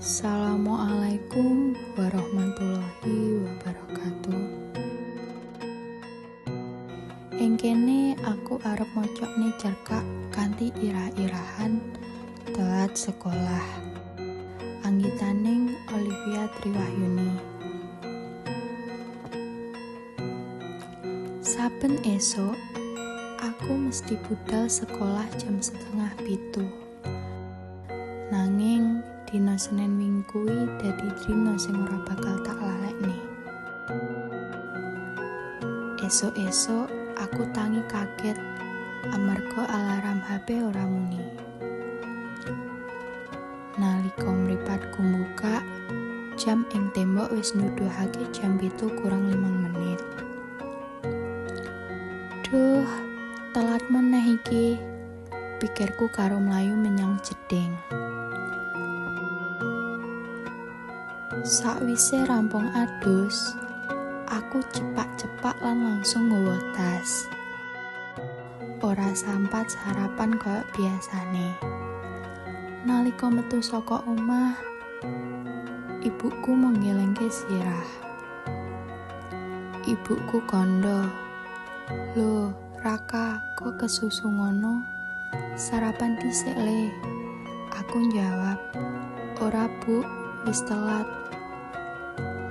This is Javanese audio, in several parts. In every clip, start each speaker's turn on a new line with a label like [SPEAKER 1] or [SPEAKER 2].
[SPEAKER 1] Assalamualaikum warahmatullahi wabarakatuh. Ing kene aku arep mocokne cerkak kanthi irah-irahan telat sekolah. Anggitaning Olivia Triwahyuni. Saben esuk aku mesti budal sekolah jam 6:30. Nanging dina Senin wingi kuwi dadi dina sing ora bakal tak lalekne. Esuk-esuk aku tangi kaget amarga alarm HP ora muni. Nalika mripatku mbuka, jam ing tembok wis nuduhake jam 6:55. Duh, telat meneh iki, pikirku karo mlayu menyang jeding. Sakwise rampung adus, aku cepak-cepak lan langsung nggawa tas. Ora sampat sarapan koyo biasane. Nalika metu saka omah, ibuku mung ngelingke sirah. Ibuku kandha, "Lho, Raka, kok kesusu ngono? Sarapan dhisik le." Aku njawab, "Ora, Bu, wis telat.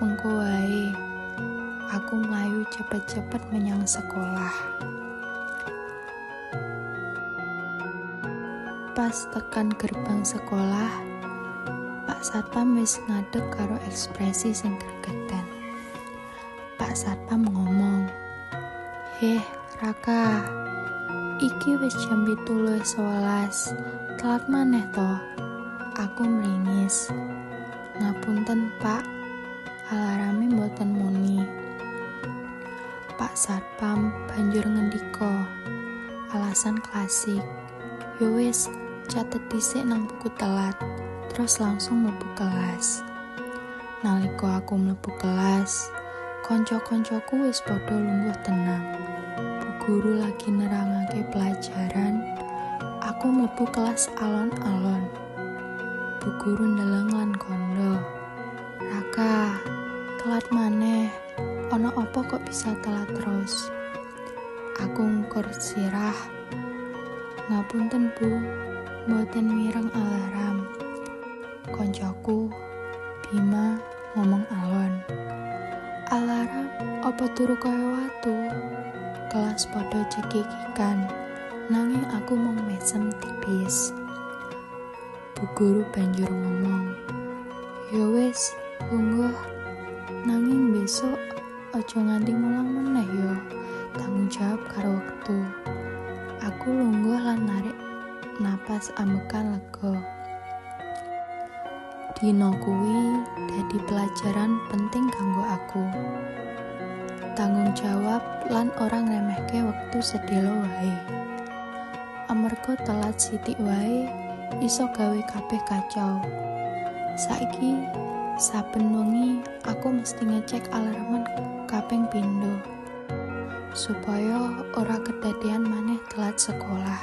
[SPEAKER 1] Mengko wae." Aku mlayu cepet-cepet menyang sekolah. Pas tekan gerbang sekolah, Pak Satpam wis ngadeg karo ekspresi sing gregetan. Pak Satpam ngomong, "Heh, Raka, iki wis jam 6:50, telat maneh to?" Aku mringis. "Ngapunten, Pak, alarame mboten muni." Pak Satpam banjur ngendika, alasan klasik, "Yo wis, catet dhisik nang buku telat," terus langsung mlebu kelas. Nalika aku mlebu kelas, kanca-kancaku wis padha lungguh tenang. Bu guru lagi nerangake pelajaran, aku mlebu kelas alon-alon. Bu guru ndeleng lan kandha, "Raka, telat maneh. Ana apa kok bisa telat terus?" Aku ngukur sirah. "Ngapunten, Bu, mboten mireng alarm." Koncoku, Bima, ngomong alon, "Alarm apa turu kaya watu?" Kelas padha cekikikan, nanging aku mung mesem tipis. Bu guru banjur ngomong, "Ya wis, lungguh. Nanging besok aja nganti ngulang meneh yo. Tanggung jawab karo wektu." Aku lungguh lan narik napas ambekan lega. Dina kuwi dadi pelajaran penting kanggo aku. Tanggung jawab lan ora ngremehke wektu sedhela wae. Amarga telat sithik wae iso gawe kabeh kacau. Saiki saben wengi aku mesti ngecek alarman kaping pindho supaya ora kedadean maneh telat sekolah.